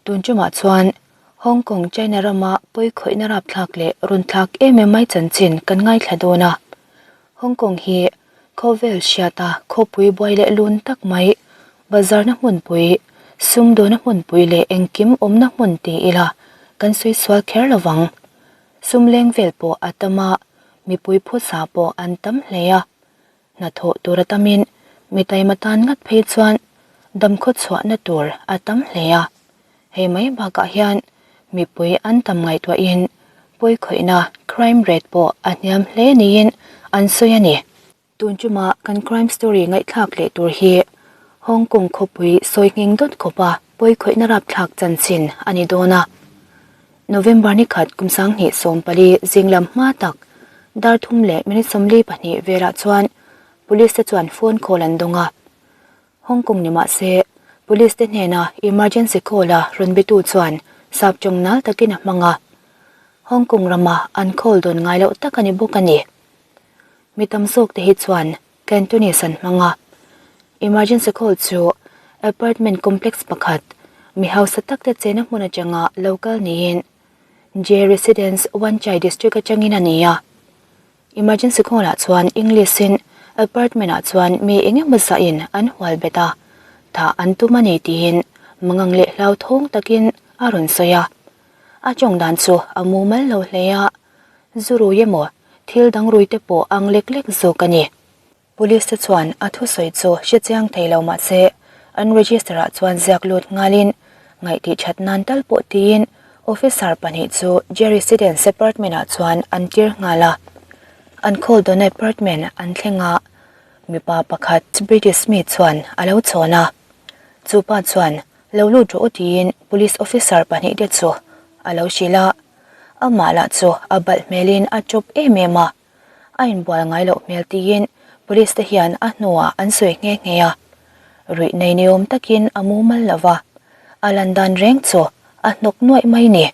Tun tumah chuan Hong Kong China rama pawikhawihna rapthlak leh rawn thlak em em mai chanchin kan ngaithla dawn a. Hong Kong hi khawvel hriata khawpui buai leh lun tak mai, bazarna hmunpui, sumdawna hmunpui leh engkim awmna hmun ti ila kan sawi sual kher lo vang. Sum leng vel pawh a tam a, mipui phusa pawh an tam hle a. Hnathawh tur a tamin mi taima tan ngat phei chuan damkhaw chhuahna tur a tam hle a. Hei mai bakah hian mipui an tam ngaihtuahin pawikhawihna, crime rate, pawh a hniam hle niin an sawi a ni. Tun chuma kan crime story ngaihthlak leh tur hi Hong Kong khawpui sawi nghing dawt khawpa pawikhawihna rapthlak chanchin a ni dawn a. November ni khat kum 2014 zinglam hma tak dar thum leh minute 42 velah chuan police te chuan phone call an dawng a. Hong Kong ni mah se police te hnena emergency call a rawn bitu chuan sap tawng nal takin a hmang a. Hong Kong rama an call dawn ngai loh tak a ni bawk a ni. Mi tam zawk te hi chuan Cantonese an hmang a. Emergency call chu apartment complex pakhat mi hausa tak te chena hmun atanga lo kal niin J Residence Wan Chai District atangin a ni a. Emergency call ah chuan English in apartment ah chuan mi eng emaw zah in an hual bet a, thah an tum a ni tiin mangang leh hlauthawng takin a rawn sawi a. A tawng dan chu a mumal lo hle a. Zu rui emaw thil dang rui te pawh ang lek lek zawk a ni. Police te chuan a thusawi chu hre chiang thei lo mah se an register ah chuan ziak lut nghalin ngaihtih that nan tal pawh tiin officer pahnih chu Jerry Residence apartment ah chuan an tir nghal a. An call dawn apartment an thleng a, mipa pakhat British mi chuan a lo chhawn a. Chu pa chuan lo lut rawh u tiin police officer pahnih te chu a lo hrilh a. Amah lah chu a balh hmelin a chawp em em a, a inbual ngai loh hmel tiin police te hian a hnuah an sawi nghe nghe a. Ruih nei ni awm takin a mumal lo va, a lan dan reng chu a hnawk nuaih mai ni.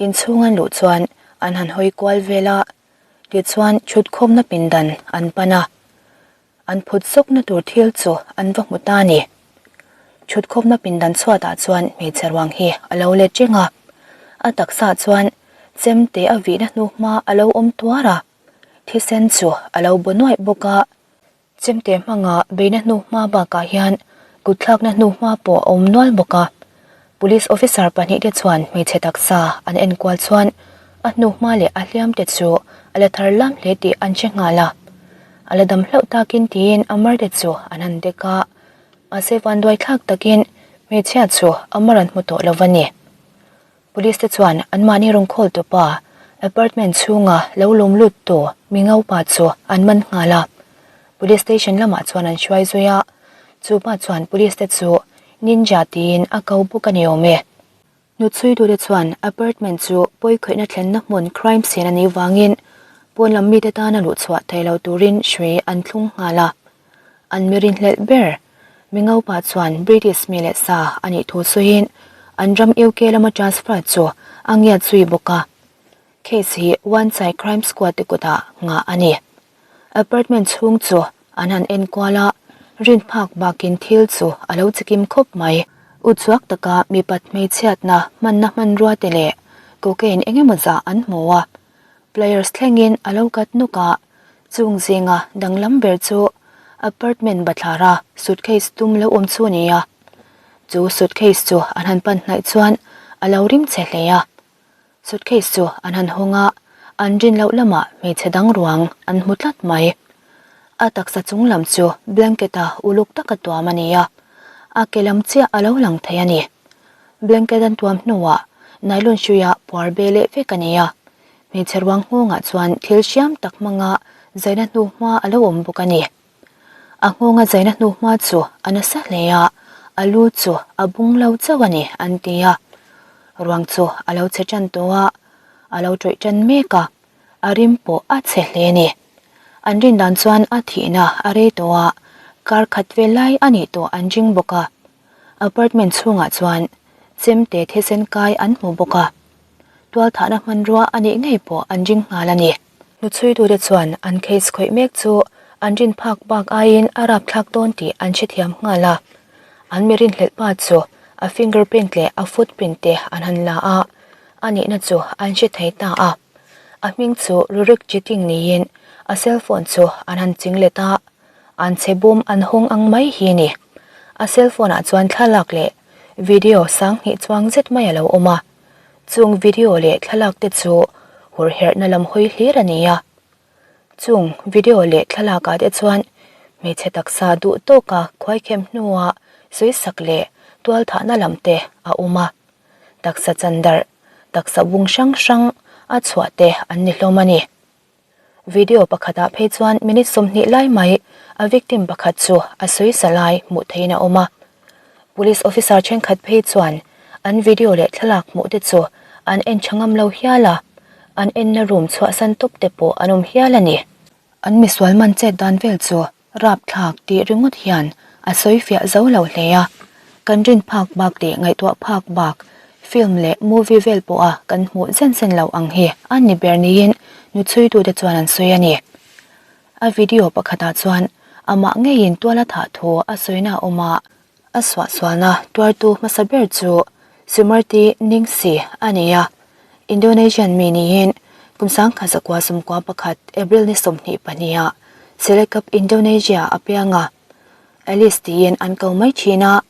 Inchhung an luh chuan an han hawi kual vel a, tichuan chhutkhawmna pindan an pan a. An phut zawkna tur thil chu an va hmu ta a ni. Chhutkhawpna pindan chhuatah chuan hmeichhe ruang hi a lo let reng a, a taksa chuan chemte a vihna hnu hma a lo awm tuar a, thisen chu a lo bu nuaih bawk a. Chemte hmanga beihna hnu hma bakah hian kutthlakna hnu hma pawh a awm nual bawk a. Police officer pahnihte chuan hmeichhe taksa an enkual chuan a hnuhma leh a hliamte chu a la thar lam hle tih an hre nghal a. A la dam hlauh takin tiin a marte chu an han dek a, mahse vanduai thlak takin hmeichhia chu a mar an hmu tawh lo va ni. Police te chuan anmahni rawn call tupa apartment chhunga lo lawm lut tu mi ngaupa chu an man nghal a. Police station lamah chuan an hruai zui a, chu pa chuan police te chu Ninja tiin a ko bawk a ni awm e. Hnutchhuitute chuan apartment chu pawikhawihna thlenna hmun crime scene a nih vangin pawn lam mite tana luh chhuah thei lo turin hrui an thlung nghal a. An mi rinhlelh ber Mingopa chuan British mi leh sa a nih thu sawiin an ram UK lama transfer chu a ngiat zui bawk a. Case hi Wan Chai Crime Squad te kutah nghah a ni. Apartment chhung chu an han enkual a, rin phak bakin thil chu a lo chikim khawp mai. Uchuak taka mipat hmeichhiatna hmanna hmanrua te leh cocaine eng emaw zah an hmu a, players thlengin a lo kat nawk a, chung zinga danglam ber chu apartment bathlara suitcase tum lo awm chu a ni a. Chu suitcase chu an han pan hnaih chuan a lo rim chhe hle a. Suitcase chu an han hawng a, an rin loh lamah hmeichhe dang ruang an hmu tlat mai. A taksa chung lam chu blanket a uluk taka tuam a ni a, a ke lam chiah a lo lang thei a ni. Blanket an tuam hnuah nylon hruia puar be leh vek a ni a, hmeichhe ruang nghawngah chuan thil hriam tak hmanga zaina hnu hma a lo awm bawk a ni. A nghawnga zaina hnu hma chu a nasa hle a, a lu chu a bung lo chauh a ni an ti a. Ruang chu a lo chhe tan tawh a, a lo tawih tan mek a, a rim pawh a chhe hle a ni. An rin dan chuan a thihna a rei tawh a, kar khat vel lai a nih tawh an ring bawk a. Apartment chhungah chuan chemte thisen kai an hmu bawk a, tualthahna hmanrua a nih ngei pawh an ring nghal a ni. Hnuchhuitute chuan an case khawih mek chu an rin phak bak aiin a rapthlak dawn tih an hrethiam nghal a, an mi rinhlelh pa chu A fingerprint leh a footprint te an han la a, a nihna chu an hre thei ta a. A hming chu Rurik Chiting niin a cellphone chu an han ching let a, an chhe bawm an hawng ang mai hi a ni. A cellphone ah chuan thlalak leh video sanghnih chuang zet mai a lo awm a, chung video leh thlalak te chu hurherhna lam hawi hlir a ni a. Chung video leh thlalak ah te chuan hmeichhe taksa duh tawka khuaikhem hnua sawisak leh tualthahna lam te a awm a, taksa chandarh, taksa bung hrang hrang a chhuah te an ni hlawm a ni. Video pakhatah phei chuan minute 20 lai mai a victim pakhat chu a sawisa lai hmuh theihin a awm a. Police officer thenkhat phei chuan an video leh thlalak hmuh te chu an en tha ngam lo hial a, an enna room chhuahsan tawp te pawh an awm hial a ni. An misual man chet dan vel chu Rapthlak tih ringawt hian a sawi fiah zo lo hle a, kan rin phak bak leh ngaihtuah phak bak film leh movie vel pawha kan hmuh zen zen lo ang hi a ni ber niin nuchhuitute chuan an sawi a ni. A video pakhatah chuan amah ngeiin tual a thah thu a sawina a awm a, A suahsualna tuartu hmasa ber chu Sumarti Ningsih a ni a, Indonesian mi niin kum sangkhat zakua sumkua pakhat April ni 22 ah Cilacap Indonesia a piang a, Alice tiin an ko mai thin a,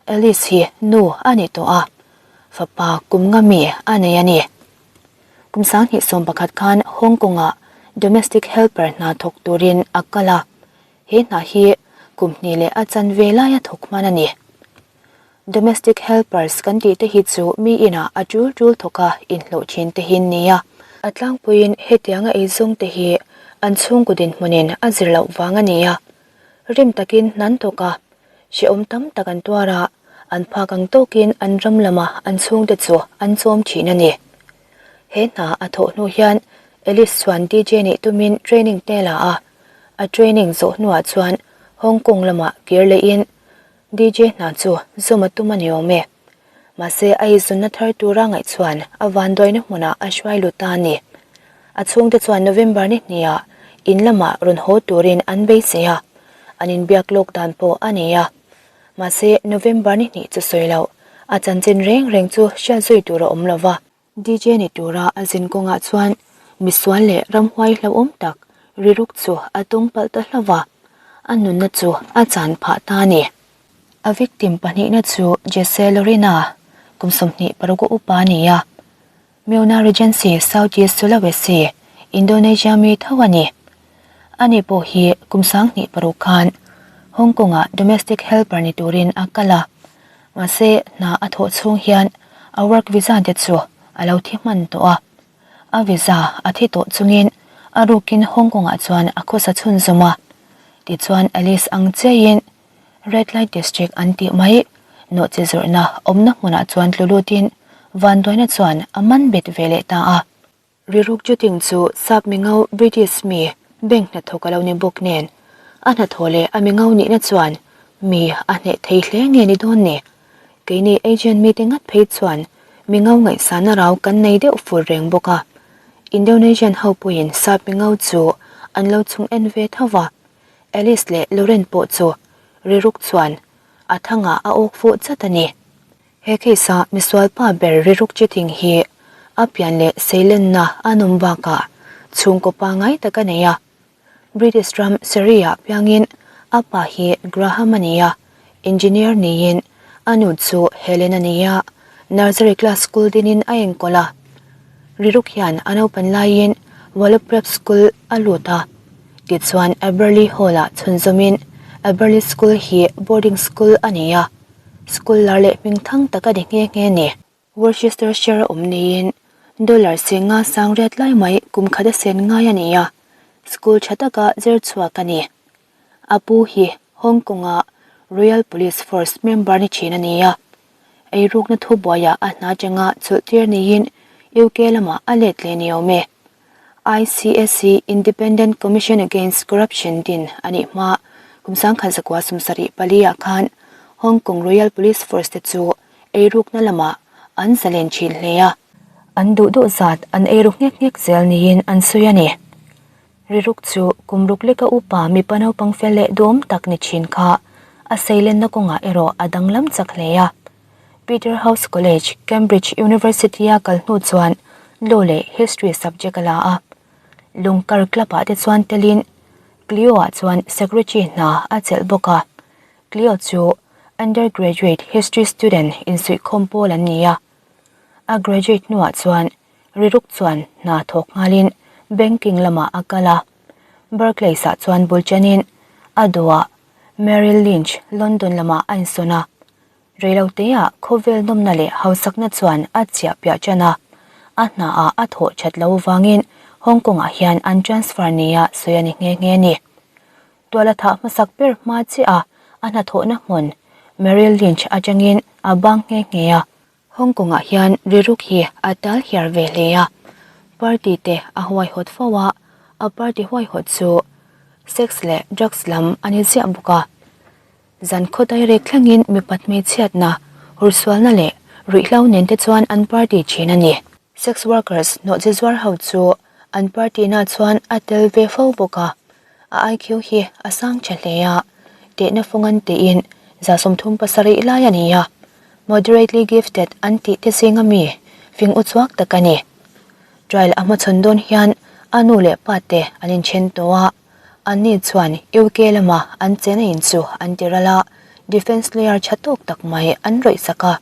Alice hi nu a ni tawh a, fapa kum nga mi a nei a ni. Kum 2011 khan Hong Kong-ah domestic helper hna thawk turin a kal a, He hna hi kum hnih leh a chanve laia thawk hman a ni. Domestic helpers kan tih te hi chu mi inah a tul tul thawka inhlawh thin te hi an ni a. A tlangpuiin hetianga eizawng te hi an chhungkaw dinhmunin a zir loh vang a ni a. Rim takin hnan tawk a, hrehawm tam tak an tuar a, an phak ang tawkin an ram lama an chhungte chu an chawm thin a ni. He hna a thawh hnu hian Alice chuan DJ nih tumin training te la a, A training zawh hnuah chuan Hong Kong lamah kir lehin DJ hna chu zawm a tum a ni awm e. Mahse a izunna thar tura ngaih chuan a vanduaina hmunah a hruai lut ta a ni. A chhungte chuan November ni hniah in lamah rawn haw turin an beisei a, an inbiak lawk dan pawh a nei a. Mahse November ni hnih chu sawi loh, a chanchin reng reng chu hriat zui tur a awm lo va. DJ ni tura a zin kawngah chuan misual leh ramhuai hlauhawm tak riruk chu a tawng palh ta hlauh va, a nunna chu a chan phah ta a ni. A victim pahnihna chu Jesse Lorena, kum 26 a upa a ni a, Muna Regency, Southeast Sulawesi, Indonesia mi tho a ni. Ani pawh hi kum 2006 khan Hong Kong-ah domestic helper ni turin a kal a, Mahse, hna a thawh chhung hian a work visa te chu a lo thi hman tawh a. A visa a thi tawh chungin a rukin Hong Kong-ah chuan a khawsa chhunzawm a. Tichuan Alice ang chiahin Red Light District an tih mai nawhchi zawrhna awmna hmunah chuan tlu lutin vanduaina chuan a man bet ve leh ta a. Riruk Juting chu sap mingo British mi bank hnathawk a lo ni bawk nen, a hnathawh leh a mingo nihna chuan mi a hneh thei hle nge ni dawn ni? Keini Asian mite ngat phei chuan mingo ngaihsana rau kan nei deuh fur reng bawk a. Indonesian ho pawhin sap mingo chu an lo chung en ve tho va, Alice leh Lauren pawh chu riruk chuan a thangah a awk fuh chat a ni. He case a misual pa ber riruk Chiting hi a pian leh seilenna a nawm bakah chhungkaw pangai tak a nei a. British ram Surrey ah piangin a pa hi Graham a ni a, engineer niin a nu chu Helen a ni a, nursery class school dinin a enkawl a. Riruk hian a naupan laiin Wallop Prep School a lut a, tichuan Abberley Hall ah chhunzawmin Abberley School hi boarding school a ni a. School lar leh hming thang tak a ni nghe nghe ni. Worcestershire a awm niin dollar singa sang riat lai mai kum khat a sen ngai a ni a, school tha taka zir chhuak a ni. A pu hi Hong Kong-a Royal Police Force member ni thin a ni a, eirukna thubuaiah a hna atanga chawlhtir niin UK lamah a let leh ni awm e. ICAC, Independent Commission Against Corruption, din a nih hma kum 1974 ah khan Hong Kong Royal Police Force te chu eirukna lamah an zalen thin hle a. An duh duh zat an eiru nghek nghek zel niin an sawi a ni. Riruk chu kum ruk leka upa mipa naupang fel leh duhawm tak ni thin kha a seilenna kawngah erawh a danglam chak hle a. Peterhouse College, Cambridge University-a kal hnu chuan Law leh History subject a la a. Lungkar Club-ah te chuan telin Clio-ah chuan Secretary hna a chelh bawk a. Clio chu Undergraduate History student insuihkhawm pawl an ni a. A graduate hnuah chuan Riruk chuan hna thawk nghalin banking lamah a kal a. Barclays-ah chuan bul chanin a duhah Merrill Lynch, London lamah a insawn a. Reiloteah khawvel nawmna leh hausakna chuan a chiah piah tan a, a hnaah a thawh that lo vangin Hong Kong-ah hian an transfer nia sawi a ni nghe nghe a ni. Tuala thah hmasak ber hma chiah a a hnathawhna hmun Merrill Lynch atangin a bang nghe nghe a. Hong Kong-ah hian riruk hi a tal hiar ve hle a, party te a huaihawt fo a, a party huaihawt chu sex leh drugs lam a ni ziah bawk a. Zan khaw dairek thlengin mipat hmeichhiatna, hursualna leh ruihhlo nen te chuan an party thin a ni. Sex workers hnawhchi zuar ho chu an party na chuan a tel ve fo bawk a, a IQ hi a sang tha hle a, tehna fung an tiin 37 lai a ni a, moderately gifted an tih te zinga mi fing uchuak tak a ni. Trial a hmachhawn dawn hian a nu leh pa te an inthen tawh a. Anni chuan UK lama an chena in chu an ti ral a, defence lawyer tha tawk tak mai an rawih sak a.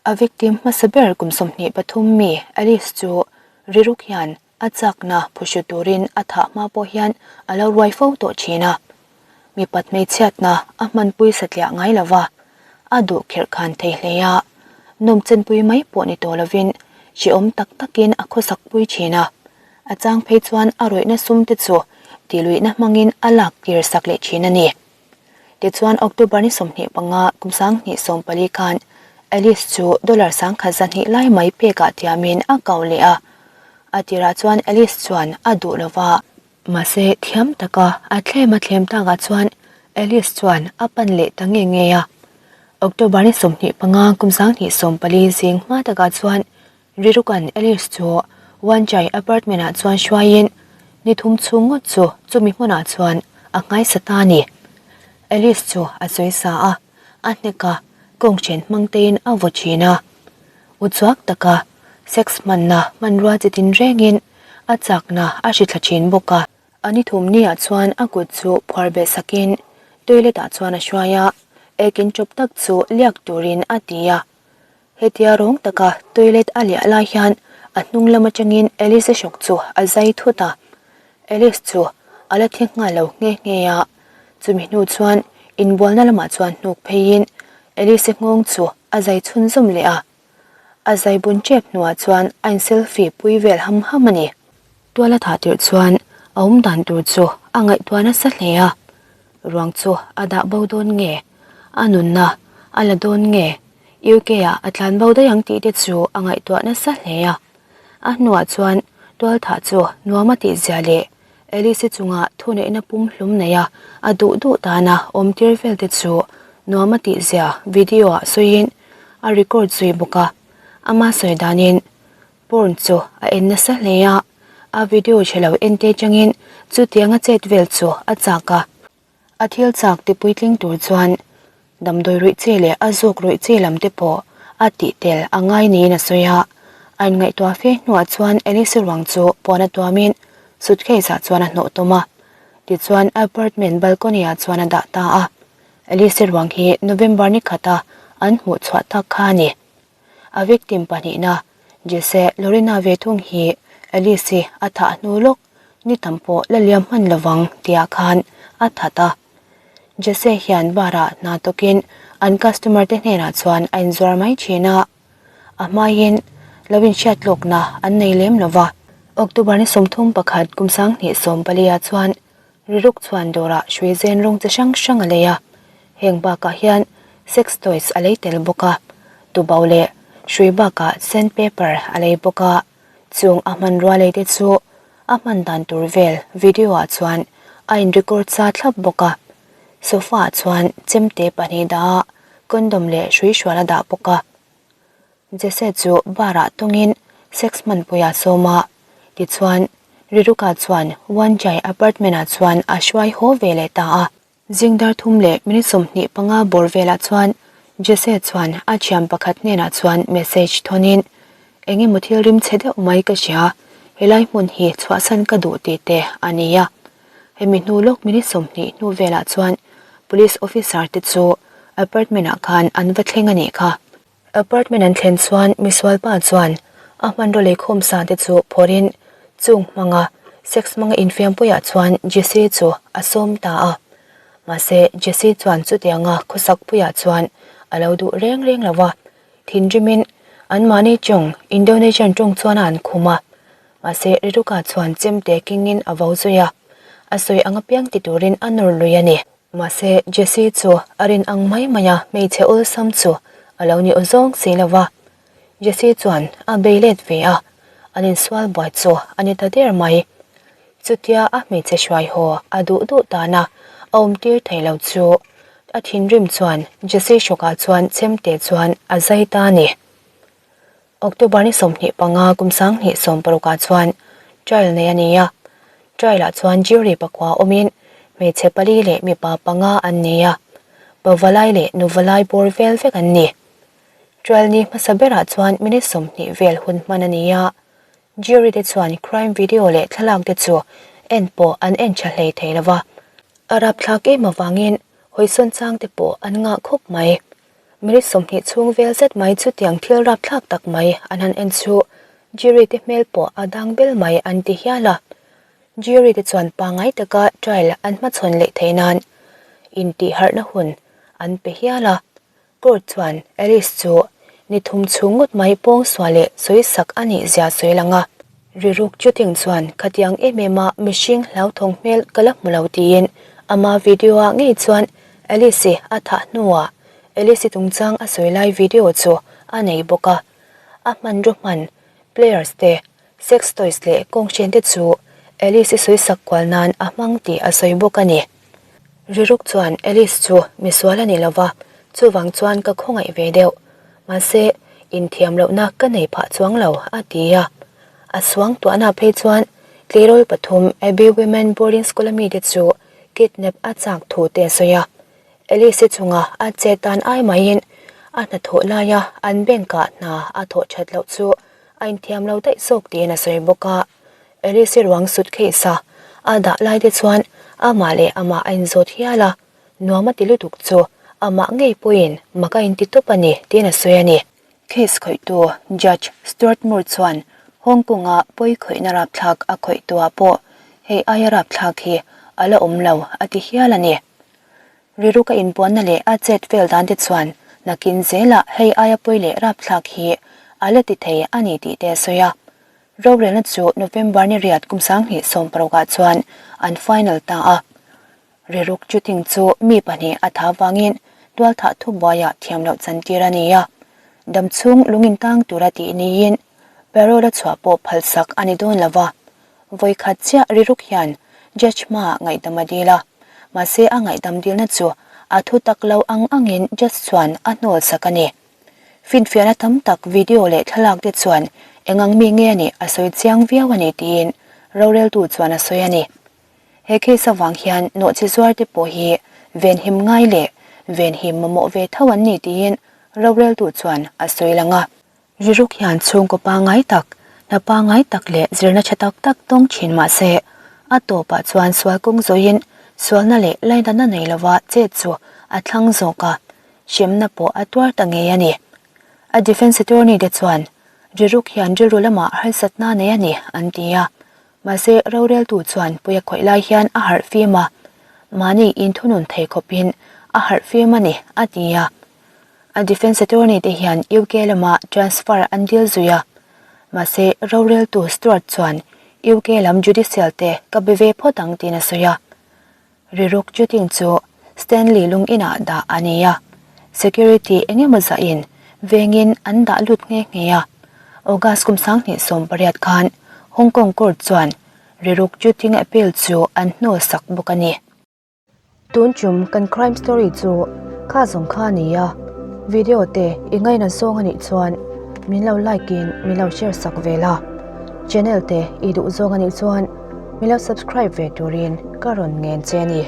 A victim hmasa ber kum 23 mi Alice chu riruk hian a chakna phuhru turin a thah hma pawh hian a lo ruai fo tawh thin a. Mipat hmeichhiatna a hmanpui satliah ngai lo va, a duh kherh khan thei hle a, nawmchenpui mai pawh ni tawh lovin hrehawm tak takin a khawsakpui thin a. A chang phei chuan a rawihna sum te chu tihluihna hmangin a lak tir sak leh thin a ni. Tichuan October ni 25 kum 2014 khan Alice chu dollar 1200 lai mai pekah tiamin a kau leh a. A tirah chuan Alice chuan a duh lo va. Mahse thiam taka a thlem a thlem takah chuan Alice chuan a pan leh ta nge nge a. October ni 25 kum 2014 zing hma takah chuan Rirukan Alice chu Wan Chai apartment ah chuan hruaiin ni thum chhung ngawt chu chumi hmunah chuan a nghaisa ta a ni. Alice chu a sawi sa a, a hnek a, kawng then hmang tein a vaw thin a. Uchuak taka sex hmanna hmanrua chi tin rengin a chakna a hri thla thin bawk a. A ni thum niah chuan a kut chu phuar beh sakin toilet ah chuan a hruai a, ekin chawp tak chu liak turin a ti a. Hetia rawng taka toilet a liah lai hian a hnung lam atangin Alice hrawk chu a zai thut a. Alice chu a la thi nghal lo nghe nghe a. Chumi hnu chuan inbualna lamah chuan hnuk pheiin Alice nghawng chu a zai chhunzawm leh a. A zai bun tep hnuah chuan a in selfie pui vel ham ham a ni. Tuala thah tirh chuan a awm dan tur chu a ngaihtuah nasa hle a. Ruang chu a dah bo dawn nge? A nunna a la dawn nge? UK ah a tlan bo daih ang tih te chu a ngaihtuah nasa hle a. A hnuah chuan tualthah chu nuam a tih zia leh Alice-i chunga thuneihna pumhlum neia a duh duh dana awm tir vel te chu nuam a tih zia video ah sawiin a record zui bawk a. Ama sawi danin Porn chu a en nasa hle a, a video chhe lo en te changin chutianga chet vel chu a chak a. A thil chak ti puitling tur chuan damdawi ruih chi leh a zuk ruih chi lam te pawh a tih tel a ngai niin a sawi a. A inngaihtuah fe hnuah chuan Alice ruang chu puan a tuamin suitcase ah chuan a hnawh tawm a. Tichuan apartment balcony ah chuan a dah ta a. Alice ruang hi November ni khata an hmuh chhuah tak kha a ni. A victim pahnihna Jesse Lorena ve thung hi Alice-i a thah hnu lawk ni tam pawh la liam hman lovang tihah khan a that a. Jesse hian bar-ah hna tawkin an customer te hnenah chuan a inzuar mai thin a, a hmaiin lo inhriat lawkna an nei lem lova. October ni 31 kum 2014 ah chuan Riruk chuan dawrah hrui zen rawng chi hrang hrang a lei a, heng bakah hian sex toys a lei tel bawk a, tubo leh hrui bakah sand paper a lei bawk a, chung a hmanrua lei te chu a hman dan tur vel video ah chuan a in record sa thlap bawk a, sofa ah chuan chemte pahnih dah a, condom leh hrui hrual a dah bawk a. Jesse chu bar ah tawngin sex hmanpui a sawm a, tichuan Riruka chuan Wan Chai apartment ah chuan a hruai haw ve leh ta a. Zing dar thum leh minute 25 bawr velah chuan Jesse chuan a thian pakhat hnenah chuan message thawnin, Eng emaw thil rim chhe deuh mai ka hria, helai hmun hi chhuahsan ka duh tih te a ni a. Hemi hnu lawk minute 20 hnu velah chuan police officer te chu apartment ah khan an va thleng a nih kha. Apartment an thlen chuan misualpa chuan a hmanraw leikhawm sa te chu phawrhin chung hmanga sex hmanga infiampuiah chuan Jesse chu a sawm ta a. Mahse Jesse chuan chutianga khawsakpuiah chuan a lo duh reng reng lo va, thinrimin anmahni tawng Indonesian tawng chuan a an khum a. Mahse Riruka chuan chemte kengin a vo zui a, a sawi ang apiang ti turin a nawr lui a ni. Mahse, Jesse chu a rin ang mai mai a hmeichhe awlsam chu a lo ni aw zawng si lo va. Jesse chuan a bei let ve a, an insual buai chu a ni ta der mai. Chutia a hmeichhe hruai haw a duh duh tana a awm tir thei lo chu a thinrim chuan Jesse hrawkah chuan chemte chuan a zai ta a ni. October ni 25 kum 2016 ah chuan trial nei a ni a, trial ah chuan jury pakua awmin hmeichhe pali leh mipa panga an ni a, pavalai leh nuvalai bawr vel vek an ni. Trial ni hmasa berah chuan minute 20 vel hun hman a ni a, jury te chuan crime video leh thlalak te chu en pawh an en tha hlei thei lova, a rapthlak em avangin hawisawn chang te pawh an ngah khawp mai. Minute 20 chhung vel zet mai chutiang thil rapthlak tak mai an han en chu Jury te hmel pawh a dang bel mai an ti hial a. Jury te chuan pangngai taka trial an hmachhawn leh theih nan intihharhna hun an pe hial a. Court chuan Alice chu ni thum chhung ngawt mai pawngsual leh sawisak a nih zia sawi lang a. Riruk chuting chuan khatiang em em a mihring hlauthawng hmel ka la hmu lo tiin ama video ah ngei chuan Alice a thah hnuah Alice chungchang a sawi lai video chu a nei bawk a. A hmanraw hman players te, sex toys leh kawnghren te chu Alice sawisak kual nan a hmang tih a sawi bawk a ni. Riruk chuan Alice chu misual a ni lova, chuvang chuan ka khawngaih ve deuh. Mahse, inthiam lohna ka nei phah chuang lo, a ti a. A suang tuahna phei chuan tleirawl pathum Abbey Women Boarding School-a mite chu kidnap a chak thu te a sawi a. Alice chunga a chet dan ai maiin a hnathawh laia an bank-ah hna a thawh that loh chu a inthiam lo daih zawk tiin a sawi bawk a. Alice ruang suitcase a a dah lai te chuan amah leh amah a inzawt hial a, nuam a ti lutuk chu amah ngei pawhin mak a inti tawp a ni tiin a sawi a ni. Case khawihtu Judge Stuart Moore chuan Hong Kong-a pawi khawihna rapthlak a khawihtuah pawh hei aia rapthlak hi a la awm lo a ti hial a ni. Riruk a inbuanna leh a chet vel dan te chuan nakin zelah hei aia pawi leh rapthlak hi a la ti thei a ni tih te a sawi a. Rorelna chu November ni riat kum 2016 ah chuan an final ta a. Riruk chuting chu mi pahnih a tha vangin tualthah thubuaiah thiam loh chantir a ni a. Damchhung lungin tang tura tih niin parole a chhuah pawh phalsak a ni dawn lo va. Vawikhat chiah riruk hian judge hmaah ngaihdam a dil a, mahse a ngaihdam dilna chu a thu tak lo ang angin judge chuan a hnawl sak a ni. Finfiahna tam tak video leh thlalak te chuan engang mi nge a nih a sawi chiang viau a ni tiin roreltu chuan a sawi a ni. He case avang hian nawhchi zuar te pawh hi venhim ngai leh venhim mamawh ve tho an ni tiin roreltu chuan a sawi lang a. Riruk hian chhungkaw pangngai tak, hna pangngai tak leh zirna tha tak tak tawng thin mah se, a tawpah chuan sual kawng zawiin sualna leh lainatna nei lova chet chu a thlang zawk a, hremna pawh a tuar ta ngei a ni. A defence attorney te chuan riruk hian rilru lamah harsatna nei a ni an ti a, mahse roreltu chuan puia khawih lai hian a harh fim a, mahni inthunun thei khawpin a harh fim a ni a ti a. A defence attorney te hian UK lama transfer an dil zui a, mahse roreltu Stuart chuan UK lam judicial te ka be ve phawt ang tiin a sawi a. Riruk chuting chu Stanley lung inah dah a ni a, security eng emaw zahin vengin an dah lut nghe nghe a. August kum 2018 khan Hong Kong court chuan riruk chuting appeal chu an hnawl sak bawk a ni. Tun tum kan crime story chu kha zawng kha a ni a, video te i ngaina zawng a nih chuan min lo like in min lo share sak ve la, channel te i duh zawng a nih chuan min lo subscribe ve turin ka rawn ngen che a ni.